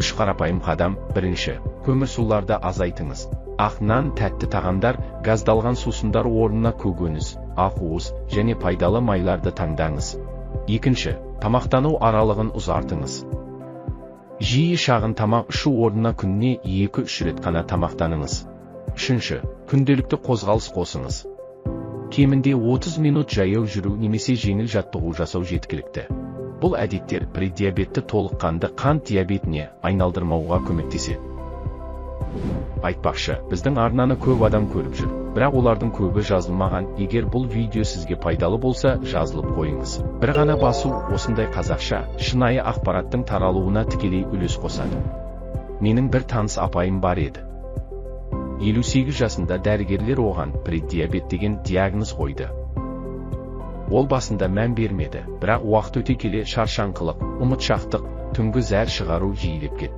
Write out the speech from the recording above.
Үш қарапайым қадам. Бірінші, көмірсуларды азайтыңыз. Ақ нан, тәтті тағамдар, газдалған сусындар орнына көкөніс, ақуыз және пайдалы майларды таңдаңыз. Екінші, тамақтану аралығын ұзартыңыз. Жиі шағын тамақ ішу орнына күніне 2-3 рет қана тамақтаныңыз. Үшінші, күнделікті қозғалыс қосыңыз. Кемінде 30 минут жаяу жүру немесе жеңіл жаттығу жасау жеткілікті. Бұл әдеттер предиабетті толыққанды қант диабетіне айналдырмауға көмектеседі. Айтпақшы, біздің арнаны көп адам көріп жүр, бірақ олардың көбі жазылмаған. Егер бұл видео сізге пайдалы болса, жазылып қойыңыз. Бір ғана басу осындай қазақша, шынайы ақпараттың таралуына тікелей үлес қосады. Менің бір таныс апайым бар еді. 58 жасында дәрігерлер оған преддиабет деген диагноз қойды. Ол басында мән бермеді, бірақ уақыт өте келе шаршаңқылық, ұмытшақтық, түнгі зәр шығару жиілеп кетті.